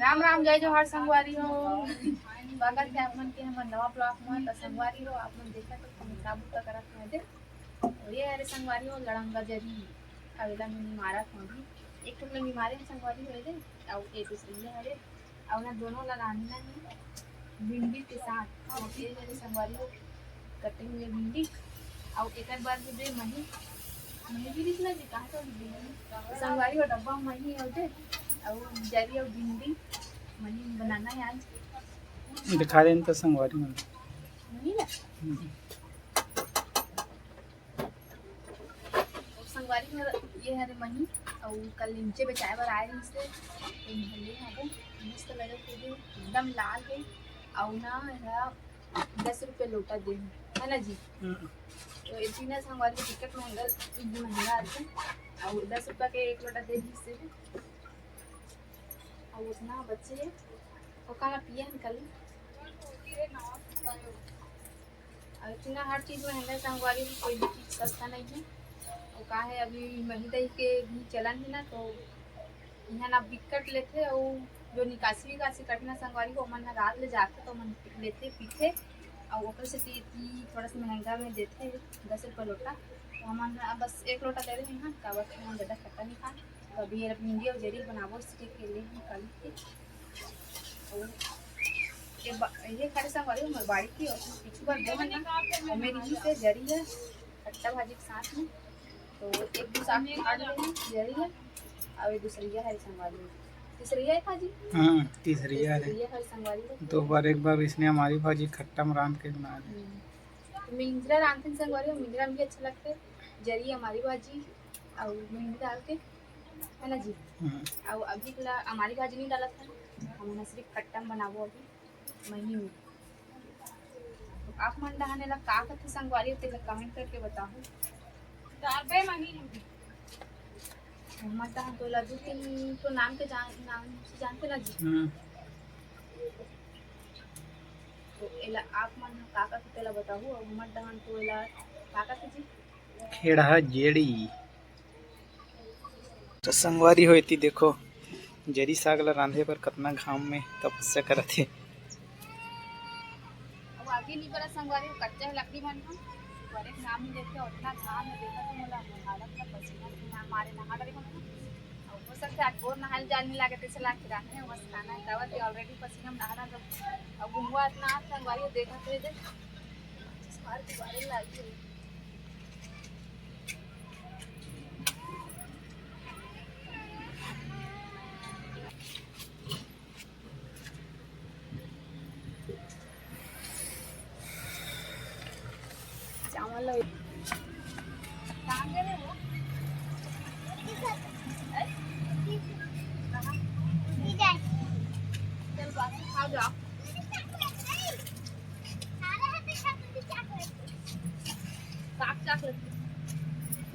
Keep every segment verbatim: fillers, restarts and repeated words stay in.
राम राम, जय जोहार संगवारी हो। स्वागत है आप मन के हमर नवा vlog में। तो संगवारी हो, आप मन देखा तो हम का बुता करत हैं दे। और ये हरे संगवारी हो, लड़ंगा जरी, अवेला में मारा कौन, एक ठो में मारे संगवारी हो दे, और एक दूसरे ये हरे, और ना दोनों ला रांधना है भिंडी के साथ। तो ये हरे संगवारी हो, कटे हुए भिंडी, और एक बार भी दे मही, मही भी दिखना जी, कहाँ तो संगवारी हो डब्बा में मही होते, और जरी और भिंडी मही बनाना है आज। दिखा देन तो संगवारी मन। मही ना? हम्म। संगवारी हो, ये हरे मही, अउ कल निमचे बेचाए बर आए रहिस हे, तो इहाँ ले आबो, मस्त लगत हे, एकदम लाल हे, अउ ना एहा दस रुपये लोटा दे हे, है ना जी? हम्म। तो ये तीन संगवारी बिकट महंगा, महंगा आथे, अउ दस रुपया के एक लोटा दे दिस हे, अउ उतना बचे हे, ओका मैं पिए हन कल। अउ इतना हर चीज महंगा संगवारी हो, कोई भी चीज सस्ता नहीं है। वो का है, अभी मही दही के भी चलन है ना, तो यहाँ ना बिकट लेथे, और जो निकासी विकासी करथे ना संगवारी हो, ओमन ह रात ले जाथे तो ओमन लेथे पीथे, और ओकर से ती-, ती थोड़ा सा महंगा में देथे, दस रुपये लोटा। तो हमन ह बस एक लोटा ले रहे हैं, काबर कि हम ज़्यादा खट्टा नहीं खान। तो अभी ये भिंडी और जरी बनाबो, इसके के लिए हम कल के। और ये बा-, ये खड़े संगवारी हमर बाड़ी की, और पीछू बार दो महीना और मेरी ही से जरी है, खट्टा भाजी के साथ में। तो एक दो साग काट लेंगे, जरी है, और ये दूसरी है संगवारी, तीसरी है भाजी। हाँ, तीसरी है। तीसरी है संगवारी। दो बार, एक बार इसने हमारी भाजी खट्टा में रांध के बना दी। हम्म। तो मिंजरा रांधन संगवारी, मिंजरा में भी अच्छा लगता है, जरी हमारी भाजी और भिंडी डाल के, है ना जी? हम्म। और अभी ला हमारी भाजी नहीं डालत है, हम ना सिर्फ खट्टा में बनाबो अभी मही में। तो आप मन डहान एला का कथे संगवारी, तेला comment करके बताहू। डालबे मही हम भी। हमर डहान तो एला दू तीन तो नाम के जान, नाम से जानते ना जी। हम्म। तो एला आप मन ह का कथे तेला बताहू, और हमर डहान तो एला का कथे जी? खेड़हा जेड़ी। तो संगवारी हो, एती देखो, जरी साग ला रांधे बर कतना घाम में तपस्या करत हे। अब आगी नहीं बरा संगवारी हो, कच्चा लकड़ी मन ह, बड़े घाम में देखे, उतना घाम में देखा तो मोला हालत ला पसीना, पसीना मारे नहा डरे मन ह। अब हो सकता है आज बोर नहाए जाए नहीं लागे, तैसे लाग के रहे हैं, बस खाना है, दावत है, already पसीना में नहा रहा। अब घुमवा इतना संगवारी हो, देखा तो दे, बाहर गुब्बारे लागी है। चावल लो। चल, बाकी खा जा। साग चॉकलेट।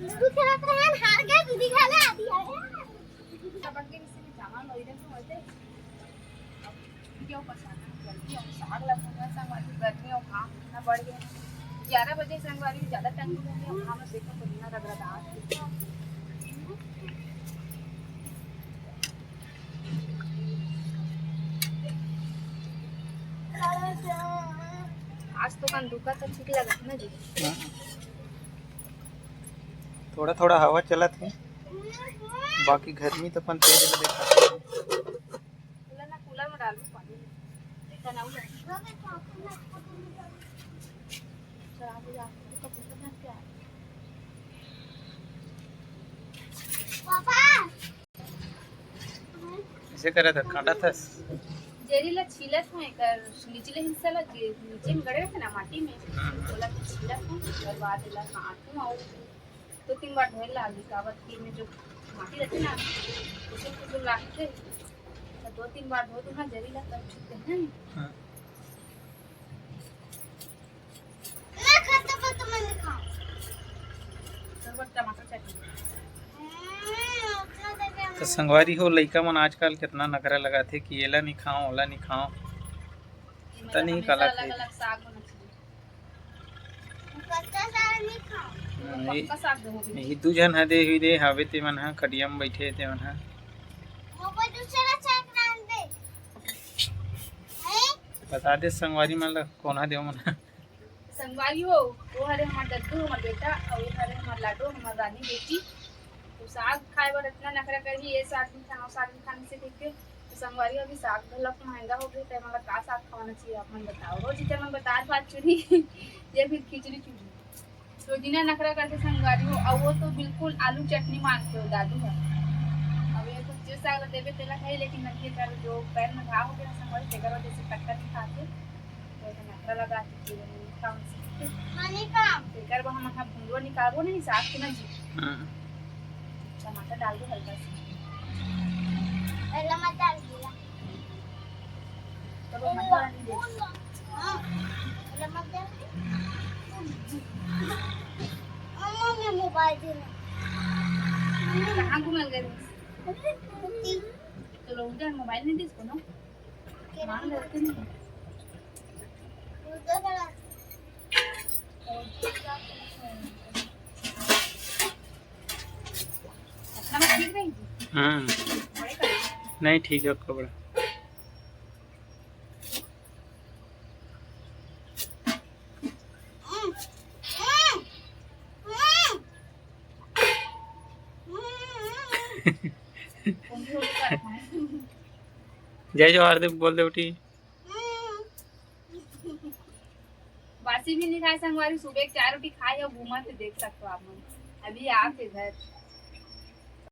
लूडो खेलत रहन, हार गए, दीदी घाले आ दिया है। दीदी का बर्थडे में से चावल लो, इधर से होते। क्यों परेशान है? जल्दी आओ, साग ला भूंजा संगवारी, गर्मी और घाम इतना बढ़ गया है। ग्यारह बजे संगवारी ज़्यादा टाइम हो गया, घाम में देखो कितना रगड़ा दांत। आज तो कान दुखा तो ठीक लगा ना जी। हाँ। थोड़ा थोड़ा हवा चलत हे, बाकी गर्मी तो अपन तेज ल देखा। कूलर ना, कूलर में डालू पानी। तनाऊ लगी। पापा। कइसे करत हस? काटत हस? जेरी ला छीलत हूँ, एकर निचले हिस्सा ला, जे नीचे में गड़े रथे ना माटी में, हम्म। ओला तो छीलत हूँ, ओकर बाद एला काटूँ और दो तीन बार धोए ला आगी, काबर कि में जो माटी रथे ना, कुसुम कुसुम लागथे, तो दो तीन बार धो दूँ ना जेरी ला, तब छूटथे ना। हाँ। तो संगवारी हो, लइका मन आजकल कितना नखरा लगाथे कि एला नहीं खाओ, ओला नहीं खाओ, पता नहीं काला खाए। हम्म, ये दू झन हदे हुई दे हवे, ते मन ह खटिया में बैठे, ते मन ह। वो कोई दूसरा साग रांध दे। बता दे संगवारी मन ला, कोन हरे ओमन? संगवारी हो, वो हरे हमर दद्दू, हमर बेटा, अउ ये हरे हमर लाडो, हमर रानी बेटी। तो साग खाए बर इतना नखरा करही, ये साग नहीं खाना, वो साग नहीं खाने से ठीक है। तो संगवारी हो, अभी साग घलक महंगा हो गया, तो मतलब का साग खाना चाहिए, आप मन बताओ। रोज इतना मन बता बात चुरी, ये फिर खिचड़ी चुरी। तो जिना नखरा करके संगवारी हो, अउ वो तो बिल्कुल आलू चटनी मांगथे वो दादू ह। अब ये कुछ जो साग देवे तेला खाई, लेकिन नखरे कर जो पैर में घाव हो गया संगवारी, तेकर वजह से टक्कर नहीं खाते। तो ये नखरा लगा के जीवन में काम सीखते। हाँ, नहीं काम। तेकर बाद हम अपना भुंडवा निकालबो नहीं, साग के ना जी। हम्म। टमाटर डाल दो हल्का सा। पहला मत डाल दिया। तो वो मत डाल दे। हाँ, पहला मत डाल दे। मम्मा, मैं मोबाइल देना। कहाँ घूमल गए? तो लोग मोबाइल नहीं दे इसको ना। मांग लेते नहीं। हम्म। नहीं, ठीक है, आपका बड़ा। जय जोहार दे, बोल दे बेटी। बासी भी नहीं खाए संगवारी, सुबह के चार रोटी खाए हो, घूमा थे, देख सकते हो आप मन। अभी आके घर